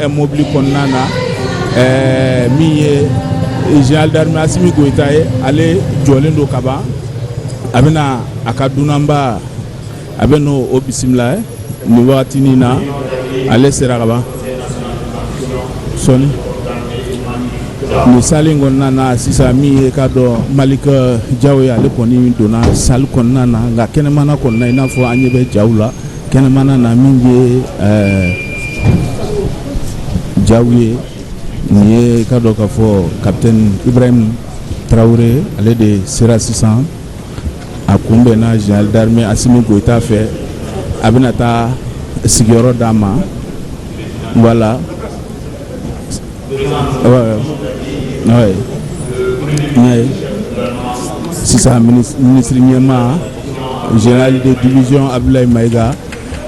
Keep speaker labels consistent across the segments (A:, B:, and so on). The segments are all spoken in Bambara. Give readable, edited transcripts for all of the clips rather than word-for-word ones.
A: mobili kɔnɔna na. Min ye général d'armée Assimi Goïta ye, ale jɔlen don kaban. A bɛna a ka dunanba, a bɛ n'o o bisimila nin wagatinin na. Ale sera kaban sɔɔni nin salle in kɔnɔna na. Sisan, min ye k'a dɔn Malick Diaw ye, ale kɔni donna salle kɔnɔna na. Nka kɛnɛmana kɔnɔna, i n'a fɔ an ɲɛ bɛ jaw la kɛnɛmana na, min ye jaw ye, nin ye k'a dɔn k'a fɔ capitaine Ibrahim Traoré, ale de sera sisan. A kunbɛnna général d'armée Assimi Goïta fɛ. A bɛna taa sigiyɔrɔ d'a ma. Voilà, ouais. Ouais. Sisan, ministre ɲɛmaa, général de division Abdoulaye Maïga,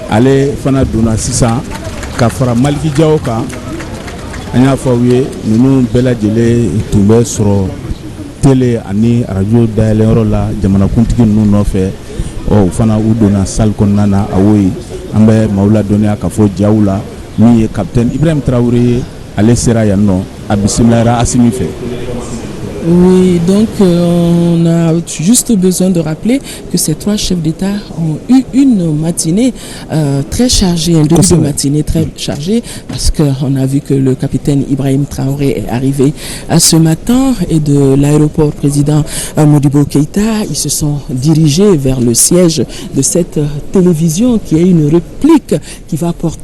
A: ale fana donna sisan ka fara Malick Diaw kan. An y'a fɔ aw ye, ninnu bɛɛ lajɛlen tun bɛ sɔrɔ télé ani arajo dayɛlɛyɔrɔ la jamanakuntigi ninnu nɔfɛ. Ɔ, u fana u donna salle kɔnɔna na. A wo ye, an bɛ maaw ladɔnniya k'a fɔ jaw la, min ye capitaine Ibrahim Traoré ye, ale sera yan nɔ, a bisimilayara Assimi fɛ.
B: Oui, donc on a juste besoin de rappeler que ces trois chefs d'État ont eu une matinée très chargée, un début de matinée très chargé, parce qu'on a vu que le capitaine Ibrahim Traoré est arrivé à ce matin et de l'aéroport président Modibo Keïta, ils se sont dirigés vers le siège de cette télévision qui est une réplique qui va porter